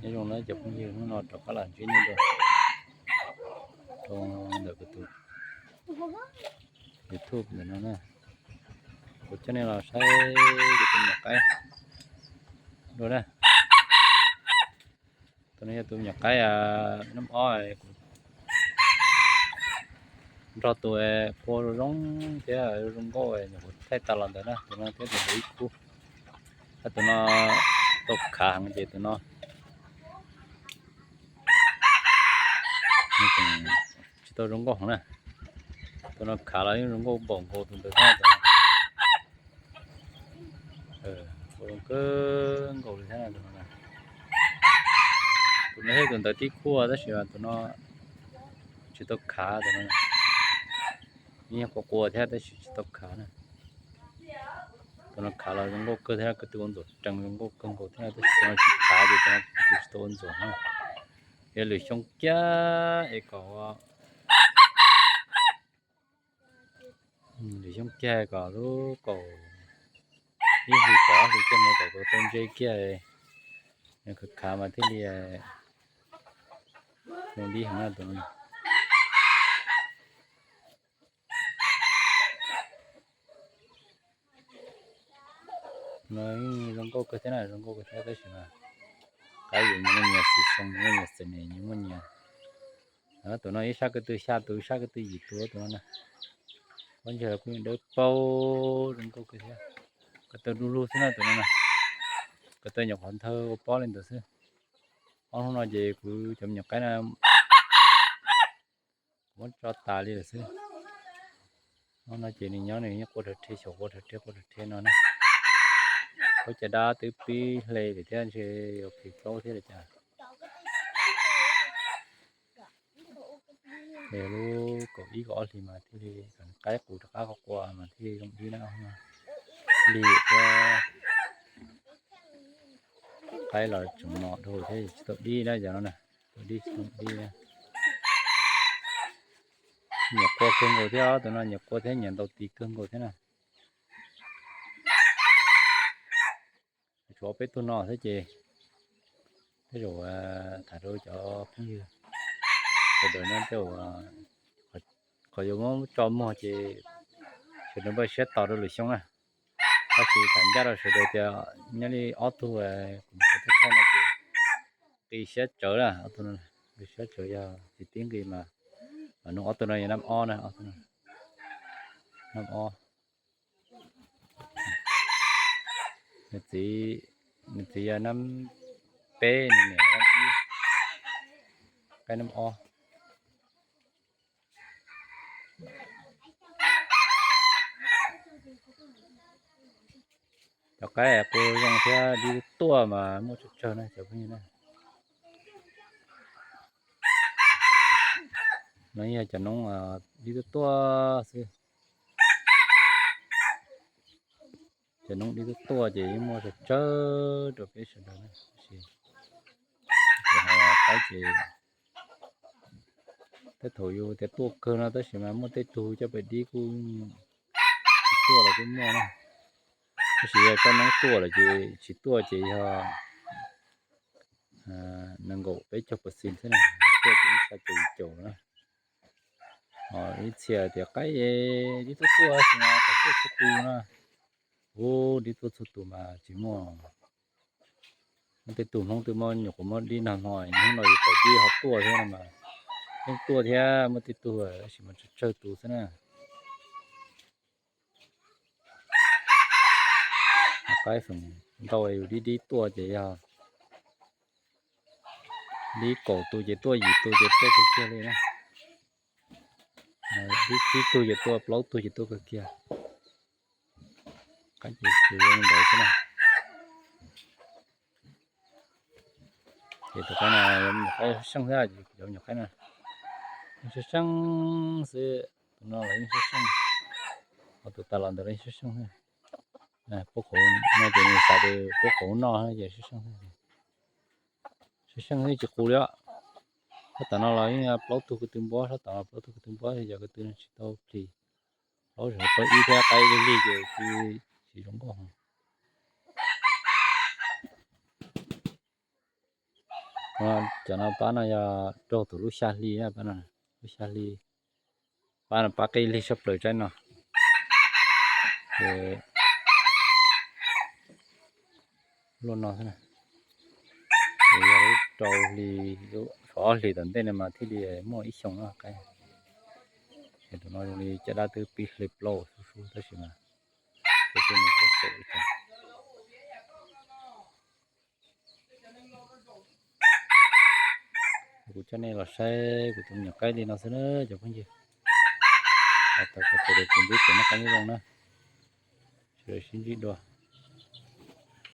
Nyob zoo na cov phooj ywg, hnub no rov qab los ntsib nej dua rau ntawm kuv tus YouTube ntawm no na. Kuv coj nej los saib kuv tus nyuam qaib dua na. Tus no yog tus nyuam qaib nab ob, kuv nrog tus qua zoo zoo thiab zoo nkauj nyuam qhuav thaij tas los ntawd na, tus no thiab tus ntawd ib khub. Tab tus no tau khav heev ces tus no tsis tau zoo nkauj heev na. Tus no khav los yeej zoo nkauj npaum nkaus tus ntawd thiab. Ua zoo kawg nkaus li thiab. Tus no thiab tus ntawd tib khub tab sis mas tus no tsis tau khav, tus no yeej qua qua thiab tab sis tsis tau khav na. Tus no khav los zoo nkauj kawg thiab, ko tw ua ntxuam rees zoo nkauj kawg nkaus thiab tab sis tus no tsis khav ces tus no ko tw tsis tau ua ntxuam na. Yog lwm xyoo kiag es kom lwm xyoo kiag kom lub kaum ib hlis kaum ob hlis kiag no kom tau ntse kiag, nws khav khav mas thiaj li zoo dib heev na tus no. No yeej zoo nkauj kawg thiab na, zoo nkauj kawg thiab tab sis mas qaib yus nyias muaj nyias xwm xoo, nyias muaj nyias xwm nim, nyias muaj nyias. Tus no ib sab ko tw xya tus, ib sab ko tw yim tus tus no na. Pob ntseg los kuj yeej dawb paug zoo nkauj kawg thiab. Ko tw du lug xwb na tus no na. Ko tw nyuam qhuav nthawv ua pob li ntawd xwb. Ob hnub no ces kuv cov me nyuam qaib no kuv muab tso tas li lawm xwb. Hnub no ces nws nyob nws yeej qua rhawv rhe, xyaum qua rhawv rhe qua rhawv rhe no na. Ua cas dab twb pib hle lawm thiab ntshe yuav plhis plaub thiab li cas. Es lub kaum ib kaum ob hlis mas thiaj li kom qaib qus rov qab qua qua mas thiaj li zoo dib na. Lig thiab qaib los tseem mos dhau thiab tsis tau dib na, cov no na, tsis tau dib tsis tau dib na. Nyiam qua kawg nkaus thiab, tus no nyiam qua thiab nyiam ntaus tis kawg nkaus thiab na. Tshuav peb tug no xwb ces tej zaum tham rau cov phooj ywg sawv daws no tej zaum qhov yuav muab tso muag ces sawv daws npaj siab tos rau lwm xyoo na. Tab sis tham ncaj rau sawv daws tias nyob li ob tug kuv mus qhov thawj thawj no ces nqis siab tsawv na, ob tug no nqis siab tsawv yog tsis tib nqis mas, mas nug ob tug no yog nab ob na, ob tug no nab ob. Nws txiv, nws txiv yog nab peb, nws niam nab ib, qaib nab ob. Cov qaib qua zoo thiab dib tuaj mas muaj tsawg tsawg na cov phooj ywg na. No yog cov noob dib tuaj tuaj xwb. Cov noob dib tuaj tuaj ces yeej muaj tsawg tsawg rau peb sawv daws na. Tab sis qaib ces tej thaum yus tias tuaj kawg no tab sis mas muaj tej tug coj pem dib kuj tsis tuaj los kuj muaj na. Tab sis yog cov noob tuaj lawm ces tsis tuaj ces yog nees nkaum peb caug percent xwb na, tuaj ces xya caum yim caum na. Ho ib txhia tias qaib dib tuaj tuaj tab sis mas kom tuaj txhua tus na. Ub, dib tuaj txhua tus mas tsis muaj. Muaj tej tug Hmoob twb muab nyuam qhuav muab dib nag hmo, hnub no yus tau dib ho tuaj thiab no mas yeej tuaj thiab, muaj tej tug tab sis mas tsawg tsawg tus xwb na. Qaib feem ntau yus dib dib tuaj ces yog dib kaum tus ces tuaj yim tus ces tuaj kawg kiag li na. Dib tsib tug ces tuaj, plaub tug ces tuaj kawg kiag. Qaib ces tsuas zoo ntawd xwb na. Ces tus qaib no yog me nyuam qaib seej thiab, yog me nyuam qaib no seej seej xwb. Tus no los yeej seej seej, ho tus tas los ntawd los yeej seej seej thiab. Pub qhuav no ces nws xav tias pub qhuav noj ces seej seej thiab. Seej seej thiab tsis qus li os. Sab tom no los yeej plaub tug ko tw npua, sab tom los plaub tug ko tw npua, yog ko tw tsis tau plis. Plaub tseem pawg ib thiab qaib lig lig ces tsis zoo nkauj. Cov no pab no yog raug thaum lub xya hli, lub xya hli. Pab no pab qib lig sab plaws tsaib no. Ces luaj no xwb. Ces yog lub rau hli, lub ob hlis tom ntej no mas thiaj li muaj ib xyoos no qaib. Ces tus no zoo li caj dab twb pib hle plaub xub xub tab sis mas, xub xub nws txaus li cas. Kuv coj nej los saib kuv tus me nyuam qaib li no xwb na cov phooj ywg. Tau kom tus tus ntsib tus noj qab nyob zoo na. Sawv daws sib ntsib dua.